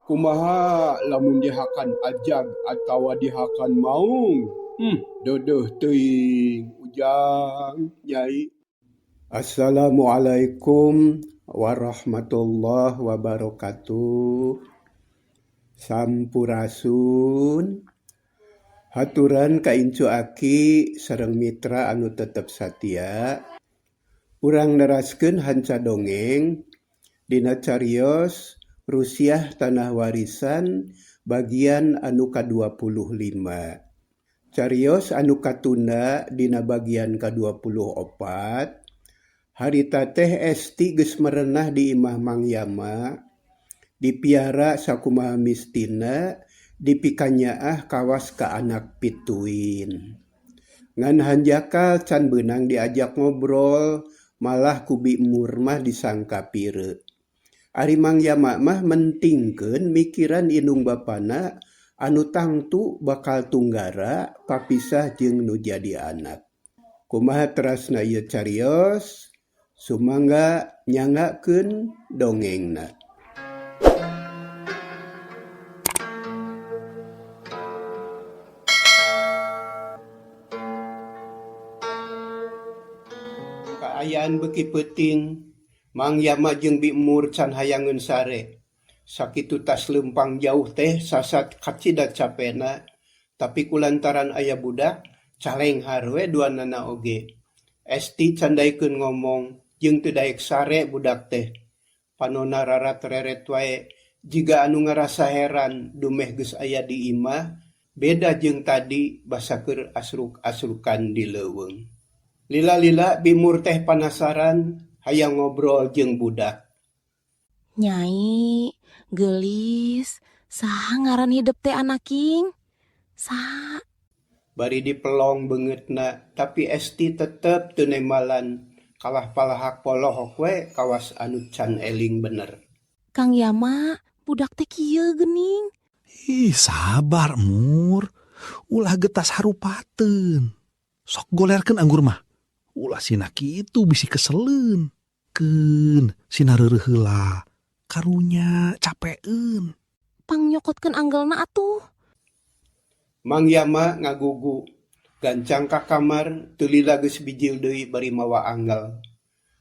Kumaha lamun dihakan ajag atawa dihakan maung? Deudeuh teuing Ujang, Nyai. Assalamualaikum warahmatullahi wabarakatuh. Sampurasun. Haturan ka incu aki sareng mitra anu tetep satia. Urang neraskeun hanca dongeng dina carios Rusiah Tanah Warisan bagian anu ka-25. Carios anu katunda dina bagian ka-24, harita teh Esti geus merenah di imah Mang Yama, dipiara sakumaha mistina, dipikanyaah kawas ka anak pituin. Ngan hanjakal can beunang diajak ngobrol, malah ku Bi Mur mah disangka pireu. Ari Mang Yama mah mentingkeun mikiran indung bapana anu tangtu bakal tunggara papisah jeung nu jadi anak. Kumaha terasna ieu carios? Sumangga nyanggakeun dongengna. Kaayaan beuki peuting, Mang Yama jeung Bi Mur can hayangeun sare. Sakitu tas leumpang jauh teh sasat kacida capena, tapi kulantaran aya budak, calenghar we duanana oge. Esti can daekeun ngomong jeung teu daek sare budak teh. Panona rarat-reret wae, jiga anu ngarasa heran dumeh geus aya di imah, beda jeung tadi basa keur asruk-asrukan di leuweung. Lila-lila Bi Mur teh panasaran hayang ngobrol jeung budak. Nyai, geulis, saha ngaran hidep teh anaking? Saha? Bari dipelong beungeutna, tapi Esti tetep teu nembalan, kalah palahak polohok we kawas anu can eling bener. Kang Yama, budak teh kieu geuning. Ih, sabar Mur. Ulah getas harupateun. Sok golerkeun anggur mah. Ulah sina kitu bisi keseleun. Keun, sina reureuh heula. Karunya capeun. Pangnyokotkeun anggelna atuh. Mang Yama ngagugu, gancang ka kamar teu lila geus bijil deui bari mawa angel.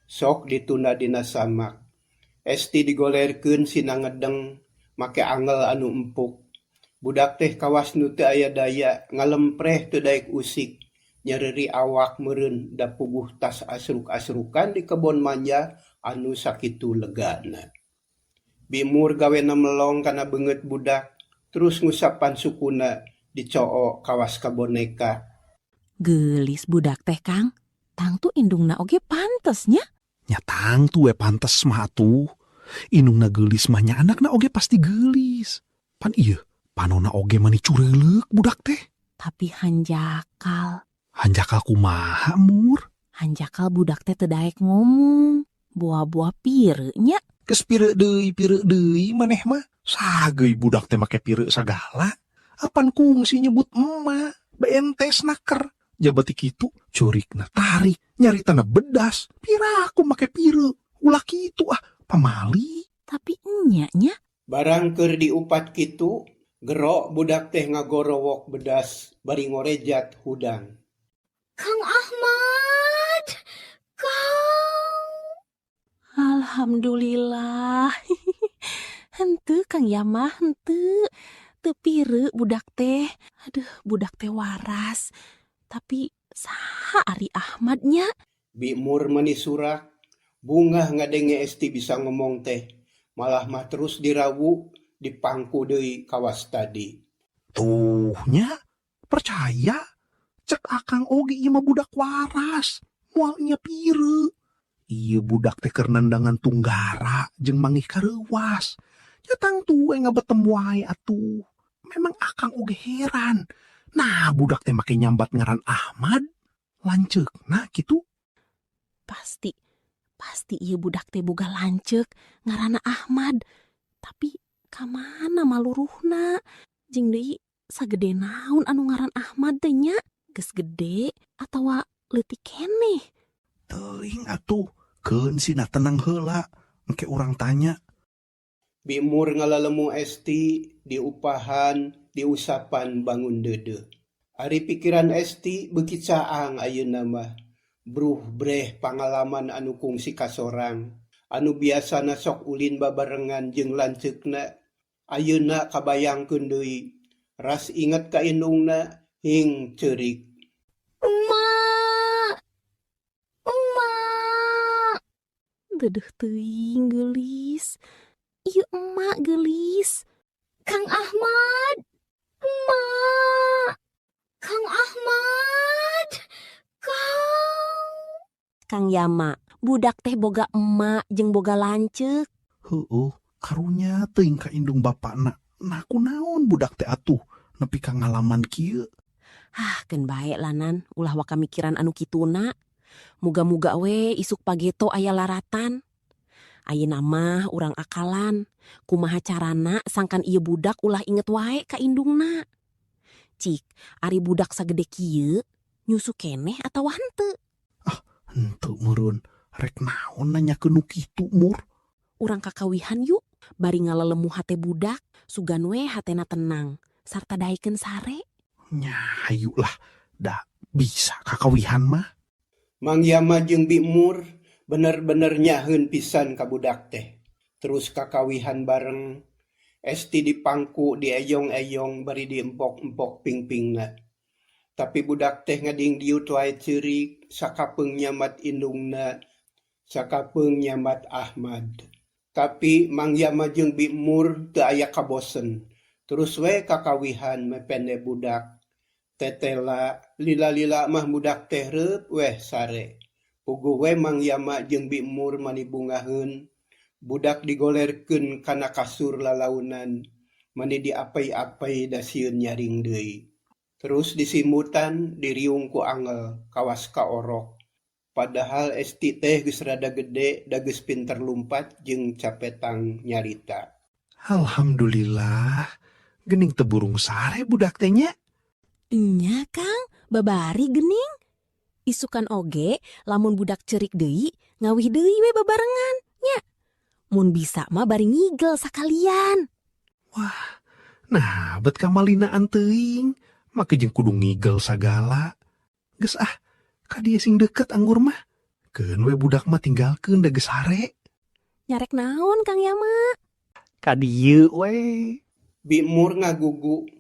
Sok ditunda dina samak. Esti digolerkeun sina ngedeng make angel anu empuk. Budak teh kawas nu teu aya daya, ngalempreh teu daek usik, nyareuri awak meureun da puguh tas asruk-asrukan di kebon manja anu sakitu legana. Bi Mur gawena melong kana beungeut budak, terus ngusapan sukuna dicoo kawas ka boneka. Geulis budak teh Kang, tangtu indungna oge pantes nya. Nya tangtu we pantes mah atuh. Indungna geulis mah nya anakna oge pasti geulis. Pan ieu panona oge mani cureuleuh budak teh. Tapi hanjakal. Hanjakal kumaha Mur? Hanjakal budak teh teu daek ngomong. Boa-boa pireu nya. Geus pireu deui maneh mah. Sageui budak teh make pireu sagala. Apan kungsi nyebut emak, bentes naker. Jabati kitu curikna tarik, nyaritana bedas. Piraku make pireu. Ulah kitu ah, pamali. Tapi enya nya. Barang keur diupat kitu, gero budak teh ngagorowok bedas bari ngorejat hudang. Kang Ahmad, Kang. Alhamdulillah. Henteu Kang Yama, henteu. Teu pireu budak teh. Aduh, budak teh waras. Tapi saha ari Ahmad nya? Bi Mur mani surak, bungah ngadenge Esti bisa ngomong teh. Malah mah terus dirawu, dipangku deui kawas tadi. Tuh nya, percaya. Cek akang oge ieu mah budak waras, moal nya pireu. Ieu budak teh keur nandangan tunggara jeung manggih kareuwas. Nya tangtu we ngabetem wae atuh. Memang akang oge heran. Nah, budak teh make nyambat ngaran Ahmad. Lanceukna kitu. Pasti, pasti ieu budak teh boga lanceuk ngaranna Ahmad. Tapi ka mana maluruhna? Jeung deui sagede naon anu ngaran Ahmad teh nya? Geus gede atawa leutik keneh? Teuing atuh, keun sina tenang heula. Engke urang tanya. Bi Mur ngalalemu Esti diupahan, diusapan bangun deudeuh. Ari pikiran Esti beuki caang ayeuna mah. Bruh breh pangalaman anu kungsi kasorang. Anu biasana sok ulin babarengan jeung lanceukna, ayeuna kabayangkeun deui. Ras inget ka indungna hing ceurik. Emak. Emak. Deudeuh teuing geulis. Ieu emak geulis. Kang Ahmad. Emak. Kang Ahmad. Kang. Kang Yama, budak teh boga emak jeung boga lanceuk. Heueuh, karunya teuing ka indung bapakna. Nah, kunaon budak teh atuh nepi ka ngalaman kieu. Ah, keun bae lah Nan, ulah waka mikiran anu kituna. Muga-muga we isuk pageto aya laratan. Ayeuna mah urang akalan, kumaha carana sangkan ieu budak ulah inget wae ka indungna. Cik, ari budak sagede kieu nyusu keneh atawa henteu? Henteu meureun, rek naon nanyakeun nu kitu, Mur? Urang kakawihan yuk, bari ngalelemu hate budak, sugan we hatena tenang, sarta daekeun sare. Nya hayu lah, da bisa kakawihan mah. Mang Yama jeung Bi Mur bener-bener nyaaheun pisan ka budak teh. Terus kakawihan bareng. Esti dipangku dieyong-eyong bari diempok-empok pingpingna. Tapi budak teh ngadingdiut wae ceurik sakapeung nyamat indungna, sakapeung nyamat Ahmad. Tapi Mang Yama jeung Bi Mur teu aya kabosen. Terus we kakawihan mepende budak. Tetela lila-lila mah budak teh reup weh sare. Puguh we Mang Yama jeung Bi Mur mani bungaheun. Budak digolerkeun kana kasur lalaunan, mani diapei-apei da sieun nyaring deui. Terus disimbutan diriung ku angel kawas kaorok. Padahal Esti teh geus rada gede da geus pinter lumpat jeung capetang nyarita. Alhamdulillah, geuning teu burung sare budak teh nya. Nya Kang, babari geuning. Isukan oge lamun budak ceurik deui, ngawih deui we babarengan, nya. Mun bisa mah bari ngigel sakalian. Wah, nah bet kamalinaan teuing, make jeung kudu ngigel sagala. Geus ah, ka dieu sing deket anggur mah. Keun we budak mah tinggalkeun da geus sare. Nya rek naon Kang Yama? Ka dieu we. Bi Mur ngagugu,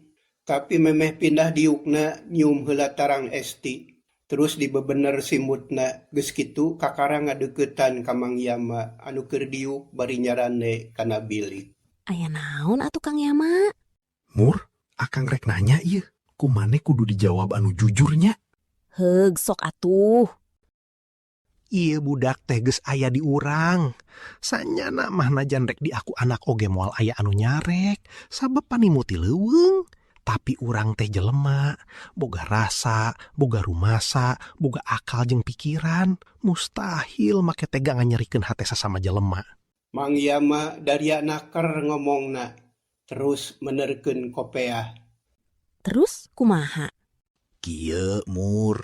tapi memeh pindah diukna nyium heula tarang Esti. Terus dibebener simbutna, geus kitu kakara ngadeuketan ka Mang Yama anu keur diuk bari nyarande kana bilik. Aya naon atuh Kang Yama? Mur, akang rek nanya ieu. Ku maneh kudu dijawab anu jujurnya. Heug sok atuh. Ieu budak teh geus aya di urang. Sanyana mah najan rek diaku anak oge moal aya anu nyarek, sabab panimu ti leuweung. Tapi urang teh jelema, boga rasa, boga rumasa, boga akal jeung pikiran. Mustahil make tega nganyerikeun hate sasama jelema. Mang Yama daria naker ngomongna, terus menerkeun kopeah. Terus kumaha? Kieu Mur,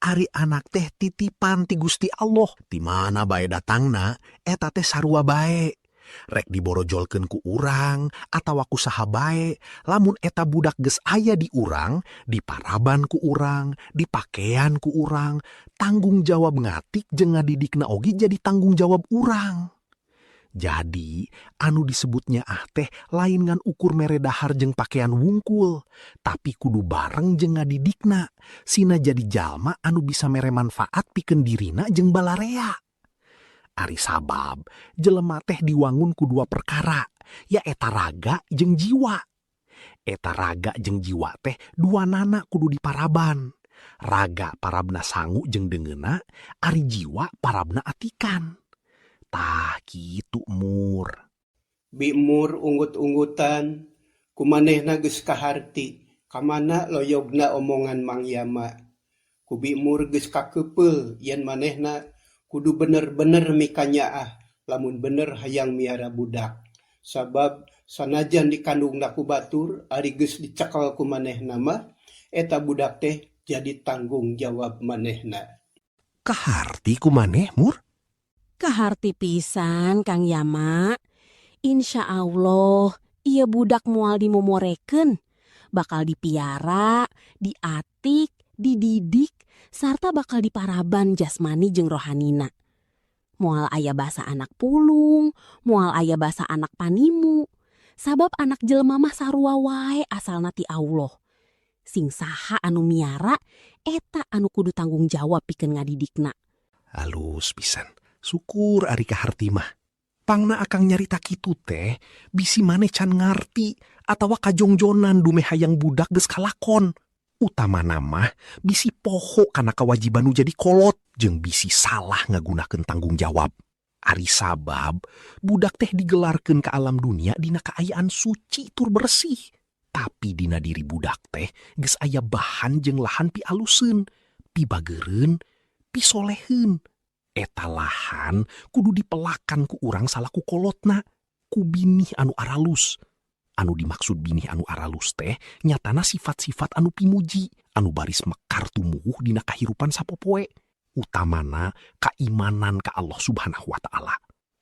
ari anak teh titipan ti Gusti Allah. Ti mana bae datangna, eta teh sarua bae. Rek diborojolkeun ku urang atawa ku saha bae, lamun eta budak geus aya di urang, diparaban ku urang, dipakean ku urang, tanggung jawab ngatik jeung ngadidikna oge jadi tanggung jawab urang. Jadi, anu disebut nyaah teh lain ngan ukur mere dahar jeung pakean wungkul, tapi kudu bareng jeung ngadidikna, sina jadi jalma anu bisa mere manfaat pikeun dirina jeung balarea. Ari sabab, jelema teh diwangun ku dua perkara, yaeta raga jeung jiwa. Eta raga jeung jiwa teh duanana kudu diparaban. Raga parabna sangu jeung deungeunna, ari jiwa parabna atikan. Tah kitu Mur. Bi Mur unggut-unggutan, ku manehna geus kaharti, kamana loyogna omongan Mang Yama. Ku Bi Mur geus kakeupeuh yen manehna kudu bener-bener mikanyaah lamun bener hayang miara budak. Sabab sanajan dikandungna ku batur ari geus dicekel ku manehna mah eta budak teh jadi tanggung jawab manehna. Kaharti ku maneh Mur? Kaharti pisan Kang Yama. Insya Allah, ieu budak moal dimomorekeun. Bakal dipiara, diatik, dididik, sarta bakal diparaban jasmani jeung rohanina. Moal aya basa anak pulung, moal aya basa anak panimu. Sabab anak jelema mah sarua wae asalna ti Allah. Sing saha anu miara, eta anu kudu tanggung jawab pikeun ngadidikna. Alus pisan. Syukur ari kaharti mah. Pangna akang nyarita kitu teh, bisi maneh can ngarti atawa kajongjonan dumeh hayang budak geus kalakon. Utamana mah bisi poho kana kewajiban nu jadi kolot jeung bisi salah ngagunakeun tanggung jawab. Ari sabab budak teh digelarkeun ke alam dunia dina kaayaan suci tur bersih. Tapi dina diri budak teh geus aya bahan jeung lahan pialuseun, pibageureun, pisoleheun. Eta lahan kudu dipelakan ku urang salaku kolotna, ku binih anu aralus. Anu dimaksud binih anu aralus teh nyatana sifat-sifat anu pimuji, anu baris mekar tumuwuh dina kahirupan sapopoe. Utamana kaimanan ka Allah Subhanahu wa Ta'ala.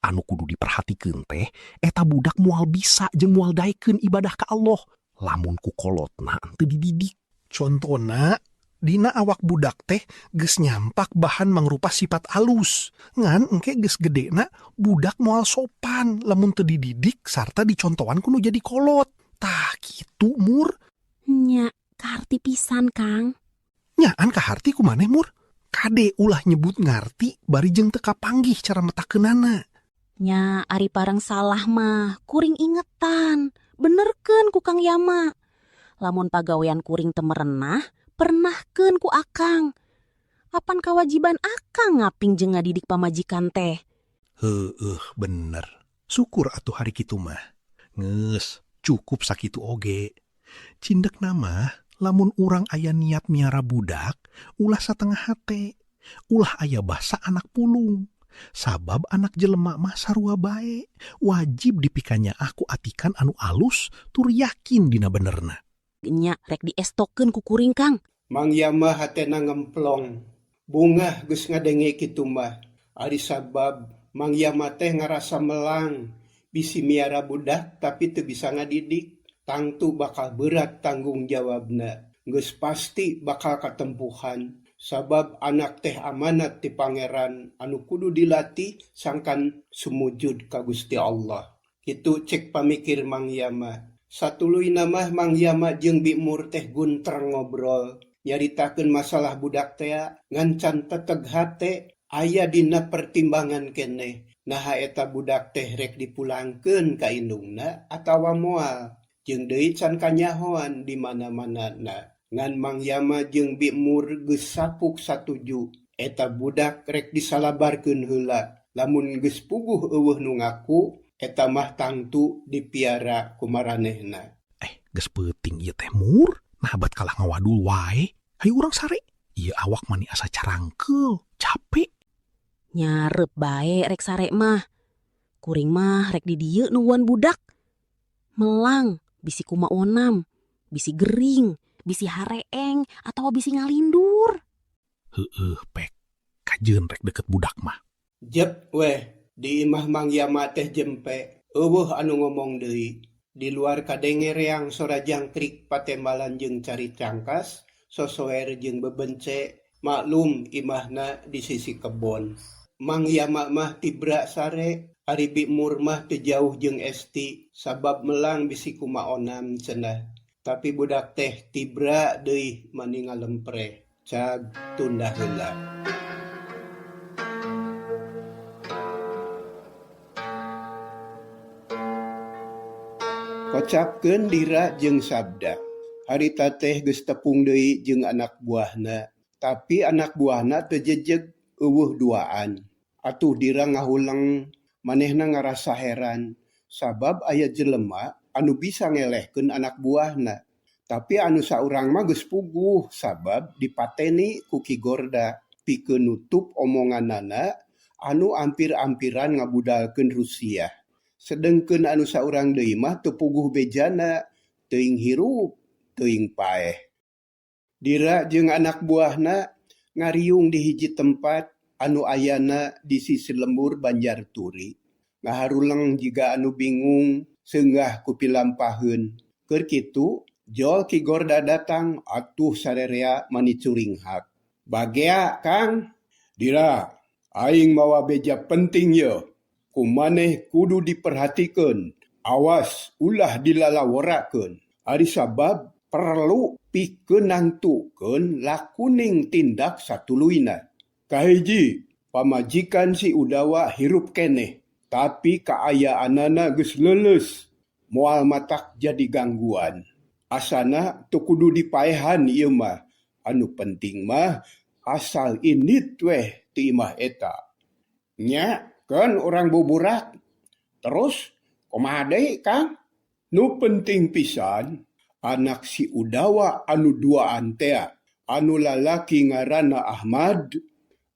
Anu kudu diperhatikeun teh eta budak moal bisa jeung moal daekeun ibadah ka Allah lamun ku kolotna teu dididik. Contona, dina awak budak teh geus nyampak bahan mangrupa sifat alus. Ngan engke geus gedena budak moal sopan lamun teu dididik sarta dicontohan ku nu jadi kolot. Tah kitu, Mur. Nya, kaharti pisan, Kang. Nyaan kaharti ku maneh, Mur. Kade ulah nyebut ngarti bari jeung teu kapanggih cara metakeunana. Nya, ari parang salah mah, kuring ingetan. Benerkeun ku Kang Yama. Lamun pagawean kuring teu merenah, pernahkeun ku akang. Apan kewajiban akang ngaping jeung ngadidik pamajikan teh. Heueuh, bener. Syukur atuh ari kitu mah. Geus, cukup sakitu oge. Cindekna mah lamun urang aya niat miara budak, ulah satengah hate. Ulah aya basa anak pulung. Sabab anak jelema mah sarua bae, wajib dipikanyaah ku atikan anu alus tur yakin dina benerna. Nya rek diestokeun ku kuring, Kang. Mang Yama hatena ngemplong. Bungah geus ngadenge kitu mah. Ari sabab Mang Yama teh ngarasa melang bisi miara budak tapi teu bisa ngadidik. Tangtu bakal berat tanggung jawabna. Geus pasti bakal katempuhan. Sabab anak teh amanat ti Pangeran anu kudu dilatih sangkan sumujud ka Gusti Allah. Kitu cek pamikir Mang Yama. Satuluyna mah Mang Yama jeung Bimur teh guntreng ngobrol. Nyaritakeun masalah budak tea ngan can teteg hate aya dina pertimbangan keneh. Naha eta budak teh rek dipulangkeun ka indungna atawa moal. Jeung deui can kanyahoan di mana-manana. Ngan Mang Yama jeung Bimur geus sapuk satuju. Eta budak rek disalabarkeun heula. Lamun geus puguh euweuh nu ngaku, eta mah tangtu dipiara ku maranehna. Geus peuting ieu teh, Mur. Nah bat kalah ngawadul wae. Hayu urang sare. Ieu awak mani asa carangkeul, capek. Nyarep bae rek sare mah. Kuring mah rek di dieu nungguan budak. Melang, bisi kumaonam, bisi gering, bisi hareeng, atau bisi ngalindur. Heueuh, pek. Kajeun rek deket budak mah. Jep weh, di imah Mang Yama teh jempe, euweuh anu ngomong deui. Di luar kadenge reang sora jangkrik patembalan jeung cari cangkas, sosoer jeung bebence, maklum imahna di sisi kebon. Mang Yama mah tibra sare, ari Bimur mah teu jauh jeung Esti, sabab melang bisi kumaonam cenah. Tapi budak teh tibra deui mani ngalempreh. Cag tunda heula. Kocapkeun Dira jeung Sabda. Harita teh geus tepung deui jeung anak buahna, tapi anak buahna teu jejeg euweuh duaan. Atuh Dira ngahuleng, manehna ngarasa heran sabab aya jelema anu bisa ngelehkeun anak buahna. Tapi anu saurang mah geus puguh sabab dipateni ku Ki Gorda pikeun nutup omonganana anu ampir-ampiran ngabudalkeun Rusia. Sedengkeun anu saurang deui mah teu puguh bejana, teuing hirup, teuing paeh. Dira jeung anak buahna ngariung di hiji tempat anu ayana di sisi lembur Banjar Turi. Ngaharuleng jiga anu bingung seunggah ku pilampaheun. Keur kitu, jol Ki Gorda datang atuh sarerea mani curinghak. Bagea, Kang. Dira, aing mawa beja penting yeuh. Ku maneh kudu diperhatikeun, awas ulah dilalaworakeun. Ari sabab perlu pikeun nangtukeun lakuning tindak satuluyna. Kahiji, pamajikan si Udawa hirup keneh, tapi kaayaanana geus leuleus, moal matak jadi gangguan. Asana teu kudu dipaehan ieu mah, anu penting mah asal indit weh ti imah eta. Nya, keun urang buburak. Terus kumaha deui, Kang? Nu penting pisan, anak si Udawa anu duaan tea, anu lalaki ngaranna Ahmad,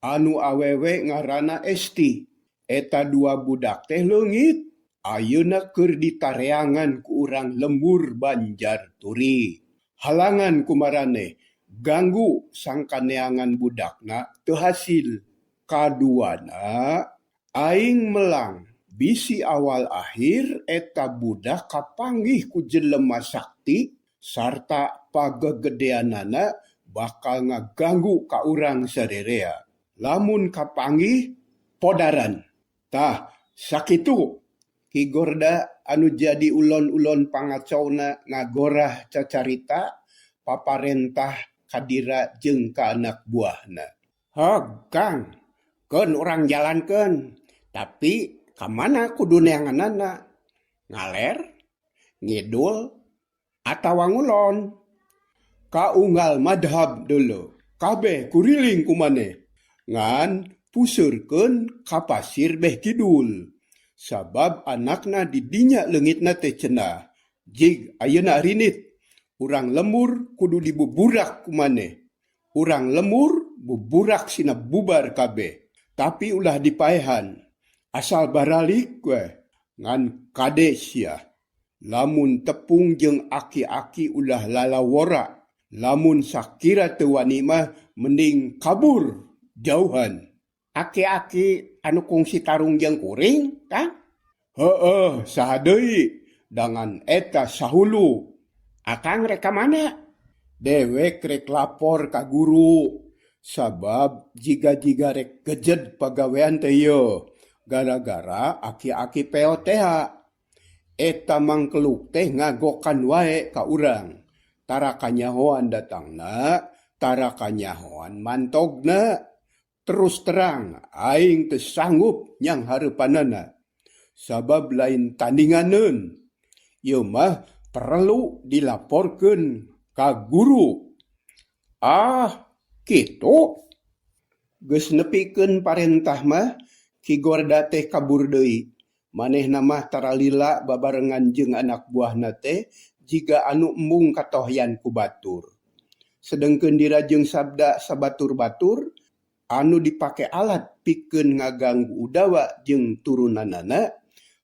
anu awewe ngaranna Esti. Eta dua budak teh leungit, ayeuna keur ditareangan ku urang lembur Banjar Turi. Halangan ku maraneh, ganggu sangkaneangan budakna teu hasil. Kaduana, aing melang bisi awal akhir eta budak kapanggih ku jelema sakti sarta pagegedeanana bakal ngaganggu ka urang sarerea. Lamun kapanggih, podaran. Tah, sakitu. Ki Gorda anu jadi ulon-ulon pangacowna ngagorah cacarita paparentah ka Dira jeung ka anak buahna. Hog, Kang, keun urang jalankeun. Tapi ka mana kudu neanganana? Ngaler, ngidul, atawa ngulon? Ka unggal madhab deuleu, kabeh kuriling ku maneh. Ngan puseurkeun ka pasir beh kidul. Sabab anakna di dinya leungitna teh cenah. Jig ayeuna rinit. Urang lembur kudu dibuburak ku maneh. Urang lembur buburak sina bubar kabeh. Tapi ulah dipaehan. Asal baralik weh. Ngan kade sia. Lamun tepung jeung aki-aki ulah lalawora. Lamun sakira teu wani mah mending kabur jauhan. Aki-aki anu kungsi tarung jeung kuring, Kang? Heueuh, saha deui? Dangan eta sahulu. Akang rek ka mana? Dewek rek lapor ka guru. Sabab jiga-jiga rek gejed pagawean teh ieu. Gara-gara aki-aki peot tea. Eta mangkeluk teh ngagokan wae ka urang. Tara kanyahoan datangna, tara kanyahoan mantogna. Terus terang aing teu sanggup nyang hareupanana. Sabab lain tandinganeun. Ieu mah perlu dilaporkeun ka guru. Ah, kitu. Geus nepikeun parentah mah, Ki Gorda teh kabur deui. Manehna mah taralila babarengan jeung anak buahna teh jiga anu embung katohyan ku batur. Sedengkeun Dira jeung Sabda sabatur-batur anu dipake alat pikeun ngaganggu Udawa jeung turunanana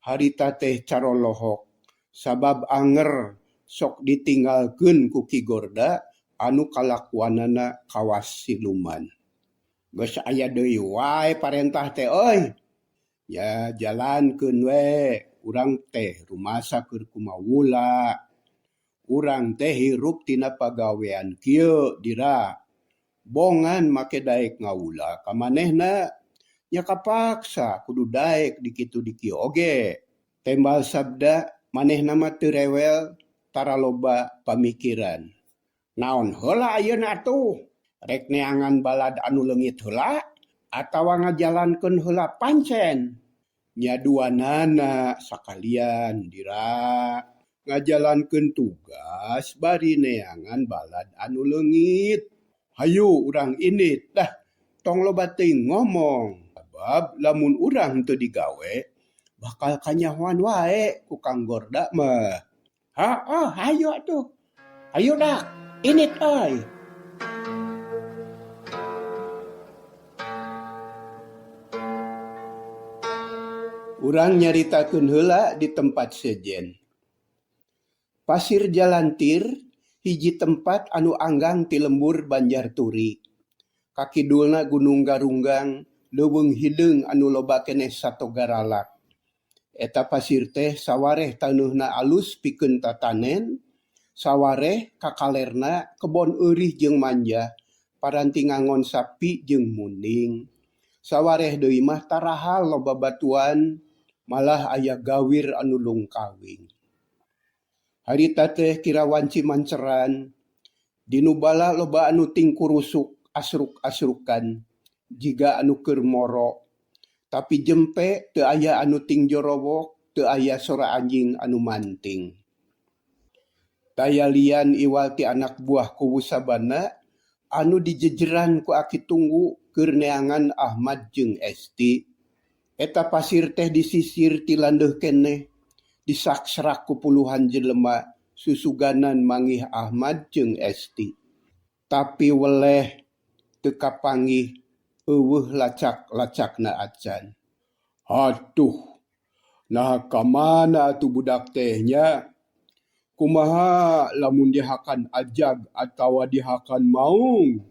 harita teh carolohok sabab anger sok ditinggalkeun ku Ki Gorda anu kalakuanana kawas siluman. Geus aya deui wae parentah teh euy. Nya jalankeun we urang teh rumasa keur kumawula. Urang teh hirup tina pagawean kieu Dira. Bongan make daek ngawula ka manehna. Nya kapaksa kudu daek di kitu di kieu oge. Tembal Sabda manehna mah teu rewel tara loba pamikiran. Naon heula ayeuna atuh? Rek neangan balad anu leungit heula atawa ngajalankeun heula pancen? Nya duanana sakalian Dira. Ngajalankeun tugas bari neangan balad anu leungit. Hayu urang indit dah tong loba teuing ngomong. Sabab lamun urang teu digawe bakal kanyahoan wae ku Kang Gorda mah. Heueuh hayu atuh. Hayu dak indit euy. Urang nyaritakeun heula di tempat sejen. Pasir Jalantir hiji tempat anu anggang ti lembur Banjar Turi. Ka kidulna Gunung Garunggang, leuweung hideung anu loba keneh sato garalak. Eta pasir teh sawareh taneuhna alus pikeun tatanen, sawareh kakalerna kebon eurih jeung manjah paranti ngangon sapi jeung munding. Sawareh deui mah tarahal loba batuan, malah aya gawir anu lungkawing. Harita teh kira wanci manceran, di nu bala loba anu tingkurusuk asruk-asrukan jiga anu keur moro. Tapi jempe teu aya anu ting jorowok, teu aya sora anjing anu manting. Taya lian iwal ti anak buah Kuwu Sabana anu dijejeran ku Aki Tunggu keur neangan Ahmad jeung Esti. Eta pasir teh disisir ti landeuh keneh, disaksrak ku puluhan jelema susuganan manggih Ahmad jeung Esti. Tapi weleh teu kapanggih, euweuh lacak-lacakna acan. Haduh, naha ka mana atuh budak teh nya? Kumaha lamun dihakan ajag atawa dihakan maung?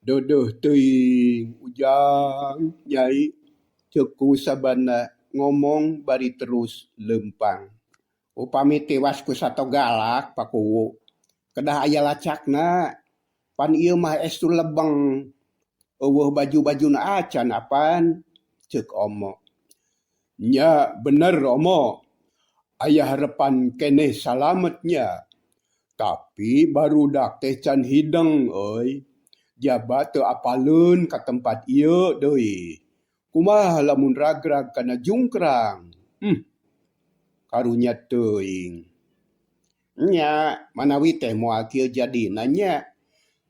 Deudeuh teuing Ujang, Nyai, ceuk Kuwu Sabana ngomong bari terus leumpang. Upami tiwas ku sato galak, Pak Kuwu, kedah aya lacakna. Pan ieu mah estu lebeng. Euweuh baju-bajuna acan apan, ceuk Omo. Nya bener Omo. Aya harepan keneh salamet nya. Tapi barudak teh can hideng euy. Jaba teu apaleun ka tempat ieu deui. Kumaha lamun ragrag kana jungkrang? Karunya teuing. Nya, manawi teh moal kieu jadina nya.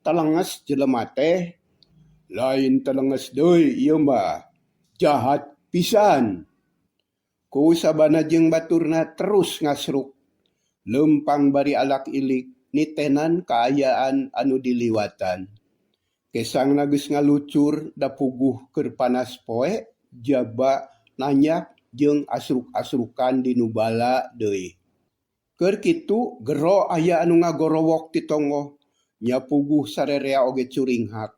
Telenges jelema teh. Lain telenges deui ieu mah. Jahat pisan. Kuwu Sabana jeung baturna terus ngasruk. Leumpang bari alak ilik nitenan kaayaan anu diliwatan. Kesangna geus ngalucur da puguh keur panas poe jaba nanyak jeung asruk-asrukan di nu bala deui. Keur kitu gero aya anu ngagorowok ti tonggoh, nya puguh sarerea oge curinghak.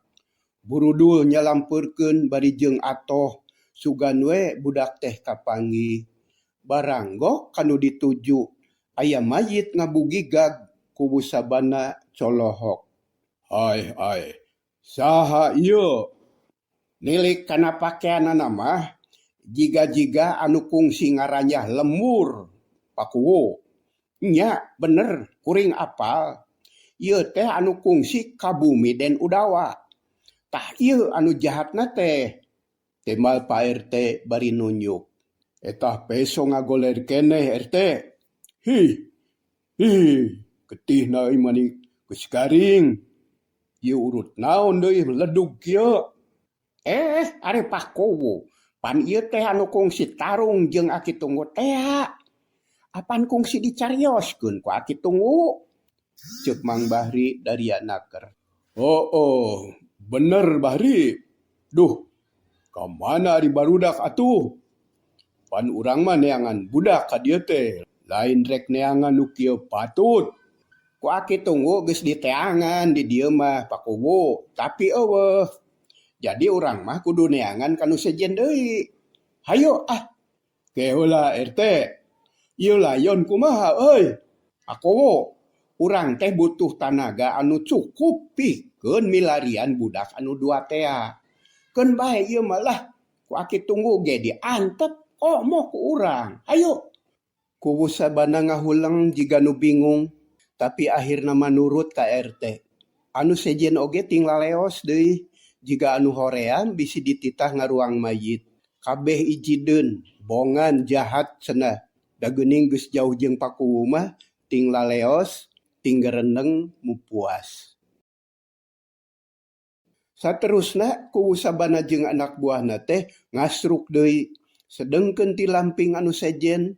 Burudul nyalampeurkeun bari jeung atoh sugan we budak teh kapanggih. Baranggok kanu dituju, aya mayit ngabugigag Kuwu Sabana colohok. Ai ai, saha ieu? Nilik kana pakeanana mah jiga-jiga anu kungsi ngaranyah lembur, Pak Kuwu. Nya bener kuring apal. Ieu teh anu kungsi ka bumi Den Udawa. Tah ieu anu jahatna teh. Timbal Pak RT bari nunjuk. Etah peso ngagoler keneh RT. Hih, hih, getihna euy mani geus garing. Ieu urut naon deui ledug kieu? Ari Pak Kuwu, pan ieu teh anu kungsi tarung jeung Aki Tunggu tea. Apan kungsi dicarioskeun ku Aki Tunggu? Ceuk Mang Bahri dari naker. Oh, oh, bener Bahri. Duh, ka mana ari barudak atuh? Pan urang mah neangan budak ka dieu teh, lain rek neangan nu kieu patut. Ku Aki Tunggu geus diteangan di dieu mah Pak Kuwu, tapi euweuh. Jadi urang mah kudu neangan ka nu sejen deui. Hayo ah. Ke heula RT. Ieu layon kumaha euy? Pak Kuwu, urang teh butuh tanaga anu cukup pikeun milarian budak anu dua tea. Keun bae ieu mah lah, ku Aki Tunggu ge diantep komo ku urang. Hayo. Kuwu Sabana ngahuleng jiga nu bingung, tapi akhirna manurut ka RT. Anu sejen oge ting laleos deui, jiga anu hoream bisi dititah ngaruang mayit. Kabeh ijideun, bongan jahat cenah. Da geuning geus jauh jeung Pak Kuwu mah ting laleos, ting gereneng mupuas. Saterusna Kuwu Sabana jeung anak buahna teh ngasruk deui, sedengkeun ti lamping anu sejen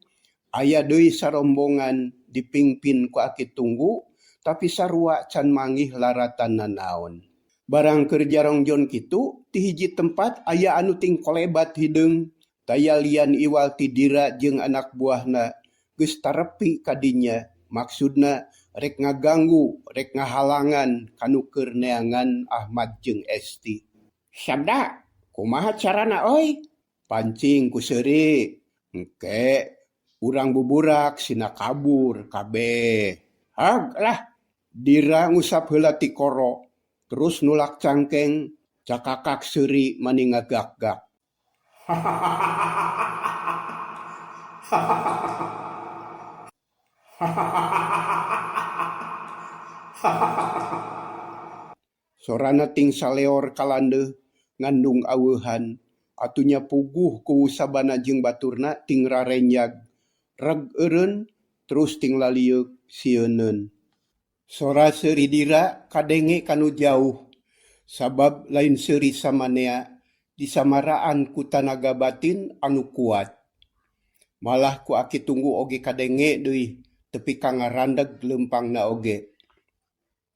aya deui sarombongan dipingpin ku Aki Tunggu, tapi sarua can manggih laratan nanaon. Barang keur jarongjon kitu, ti hiji tempat aya anu ting kolebat hideung, taya lian iwal ti Dira jeung anak buahna geus tarepi ka dinya, maksudna rek ngaganggu, rek ngahalangan kanu keur neangan Ahmad jeung Esti. Sabda, kumaha carana euy? Pancing ku seuri. Engke urang buburak sina kabur kabeh. Hag lah. Dira ngusap heula tikoro, terus nulak cangkeng, cakakak seuri mani ngagak-gak. Sorana ting saleor ka landeuh ngandung aweuhan, atuh nya puguh kuwu sabana jeung baturna ting rarenjag, reg eureun terus ting lalieuk sieuneun. Sora seuri Dira kadenge ka nu jauh, sabab lain seuri samanea disamaraan ku tanaga batin anu kuat. Malah ku Aki Tunggu oge kadenge deui tepi ka ngarandeg leumpangna oge.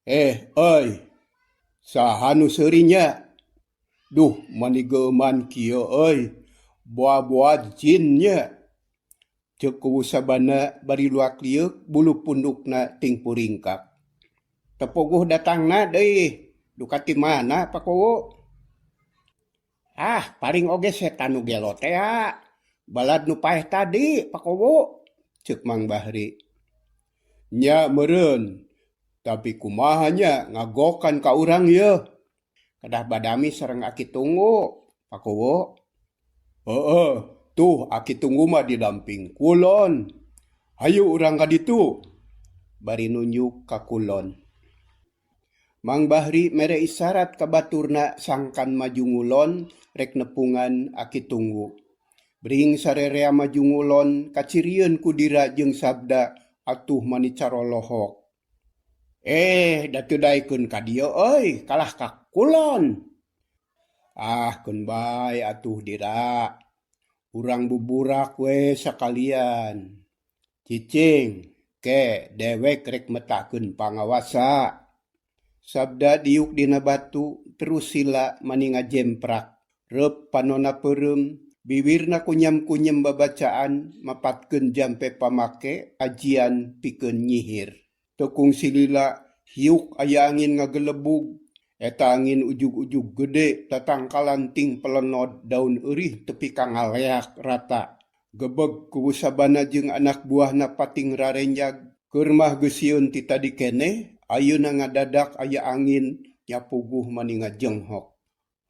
Eh euy, saha nu seuri nya? Duh mani geueuman kieu euy, boa-boa jin nya. Ceuk Kuwu Sabana bari luak-lieuk bulu pundukna ting puringkak. Teu puguh datangna deui, duka ti mana Pak Kuwu? Ah, paling oge setan nu gelo tea. Balad nu paeh tadi, Pak Kuwu, ceuk Mang Bahri. Nya meureun, tapi kumaha nya ngagokan ka urang yeuh. Kedah badami sareng Aki Tunggu, Pak Kuwu. Heeh, tuh Aki Tunggu mah didamping kulon. Hayu urang ka ditu. Bari nunjuk ka kulon. Mang Bahri mere isarat ka baturna sangkan maju ngulon rek nepungan Aki Tunggu. Bring sarerea maju ngulon kacirieun ku Dira jeung Sabda atuh mani carolohok. Eh, da teu daekeun ka dieu euy, kalah ka kulon. Ah, keun bae atuh Dira. Urang buburak we sakalian. Cicing, ke dewek rek metakeun pangawasa. Sabda diuk dina batu terus sila mani ngajemprak. Reup panona peureum, biwirna kunyam-kunyem babacaan mapatkeun jampe pamake ajian pikeun nyihir. Teu kungsi lila hiuk aya angin ngagelebug. Eta angin ujug-ujug gede tatangkalan ting pelenod daun eurih tepi ka ngaleak rata. Gebeg Kuwu Sabana jeung anak buahna pating rarenjag. Keur mah geus sieun ti tadi keneh, ayeuna ngadadak aya angin nyapuguh mani ngajenghok.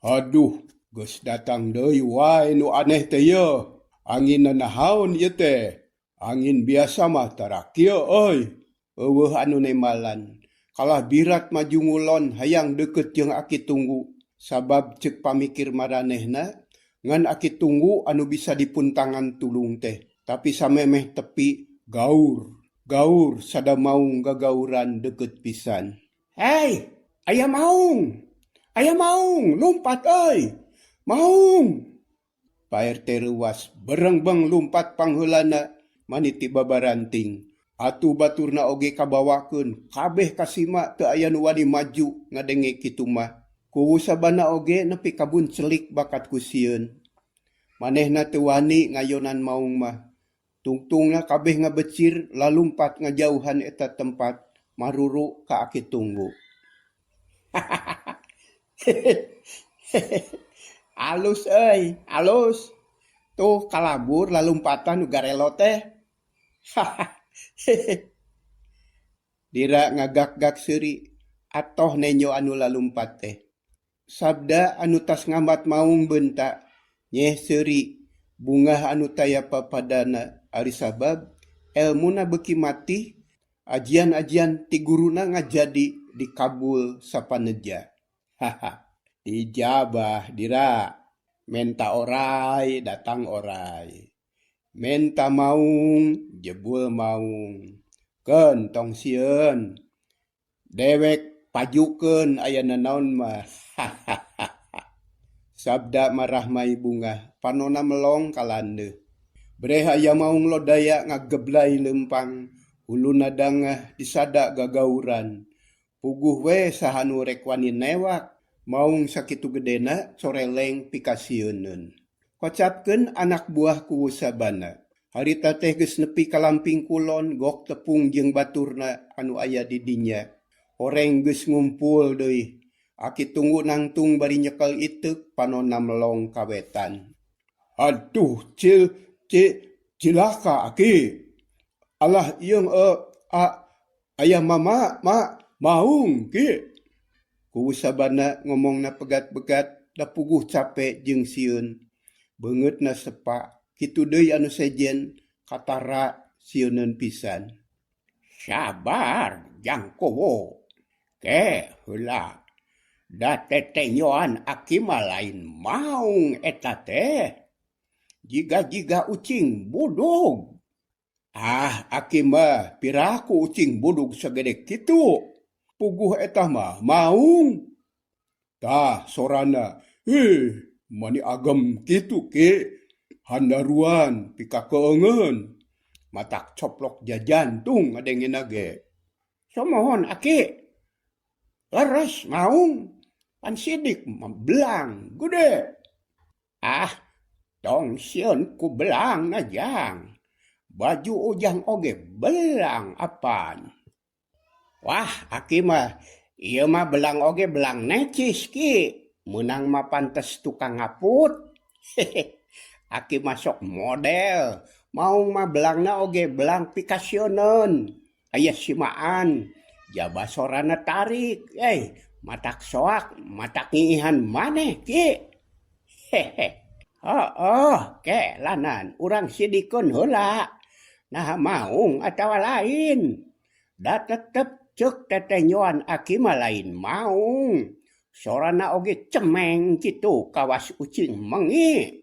Aduh, geus datang deui wae nu aneh teh yeuh. Anginna nahaon ieu teh? Angin biasa mah tara kieu euy. Eueuh anu nembalan. Kalah birat maju ngulon hayang deukeut jeung Aki Tunggu. Sabab ceuk pamikir maranehna, ngan Aki Tunggu anu bisa dipuntangan tulung teh. Tapi samemeh tepi gaur. Gaur sada maung gagauran deukeut pisan. Hei, aya maung. Aya maung, lumpat euy. Maung. Pak RT reuwas berengbeng lumpat pangheulana mani ti babaranting. Atuh baturna oge kabawakeun kabeh kasima teu aya nu wani maju ngadenge kitu mah. Kuwu Sabana oge nepi ka buncelik bakat ku sieun. Manehna teu wani ngayonan maung mah. Tungtungna kabeh ngabecir lalumpat ngajauhan eta tempat maruru ka Aki Tunggu. Alus euy, alus. Tuh kalabur lalumpatan nu garelo teh. Dira ngagak-gak seuri atoh nenjo anu lalumpat teh. Sabda anu tas ngambat maung beunta nyeh seuri bungah anu taya papadana ari sabab elmuna beuki matih ajian-ajian ti guruna ngajadi dikabul sapaneja. Haha, dijabah Dira. Menta orai datang orai. Menta maung jebul maung. Keun tong sieun. Dewek pajukeun aya nanaon mah. Sabda marahmai bungah panona melong ka landeuh. Breh aya maung lodaya ngageblay leumpang, huluna dangah disada gagauran. Puguh we saha nu rek wani newak, maung sakitu gedena coreleng pikasieuneun. Kocapkeun anak buah Kuwu Sabana. Harita teh geus nepi ka lamping kulon gok tepung jeung baturna anu aya di dinya. Horeng geus ngumpul deui. Aki Tunggu nangtung bari nyekel iteuk panona melong ka wetan. Aduh, cil, ci, Cilaka aki. Alah ieung e a ayah mama ma maung ki. Ku Sabana ngomongna pegat-pegat da puguh cape jeung sieun. Beungeutna sepa, kitu deui anu sejen katara sieuneun pisan. Sabar jang kowo. Ke heula. Da tetenyoan aki mah lain maung eta teh. Jiga-jiga ucing budug. Ah, aki mah piraku ucing budug sagede kitu. Puguh eta mah maung. Tah sorana, ih, mani agem kitu ki. Handaruan pikakeungeun. Matak coplok jajantung ngadengena ge. Somohon aki. Leres maung. Pan sidik mah belang gede. Ah, tong sieun ku belang na jang. Baju ujang oge belang apan. Wah, aki mah ieu mah belang oge belang necis ki. Meunang mah pantes tukang ngaput. Aki mah sok model. Maung mah belangna oge belang pikasieuneun. Aya simaan. Jaba sorana tarik. Matak soak, matak ngiihan maneh ki. Hehe. Heueuh, ke lanan urang sidikeun heula. Naha maung atawa lain. Da tetep ceuk tetenyoan aki mah lain maung. Sorana oge cemeng kitu kawas ucing mengi.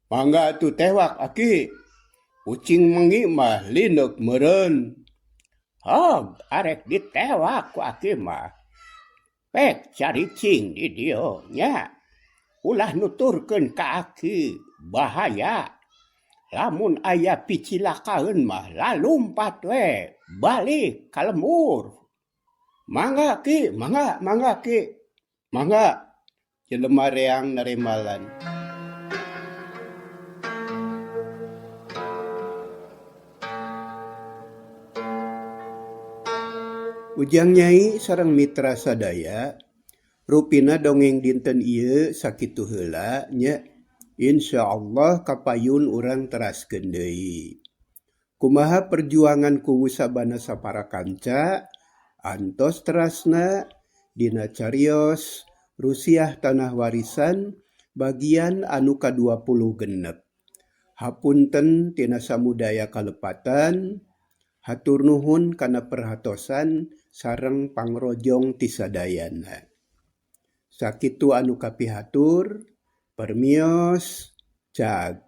Mangga atuh tewak aki. Ucing mengi mah lineuk meureun. Hog, arek ditewak ku aki mah. Pek caricing di dieu nya. Ulah nuturkeun ka aki, bahaya. Lamun aya picilakaeun mah lalumpat we, balik ka lembur. Mangga ki, mangga, mangga ki. Mangga jelema reang naremalan. Ujang Nyai sareng mitra sadaya, rupina dongeng dinten ieu sakitu heula nya. Insyaallah kapayun urang teraskeun deui. Kumaha perjuangan kuwu sabana sapara kanca, antos terasna dina carios Rusiah Tanah Warisan bagian anu ka-26. Hapunten tina samudaya kalepatan, hatur nuhun kana perhatosan sareng pangrojong ti sadayana. Sakitu anu kapihatur, permios, cag.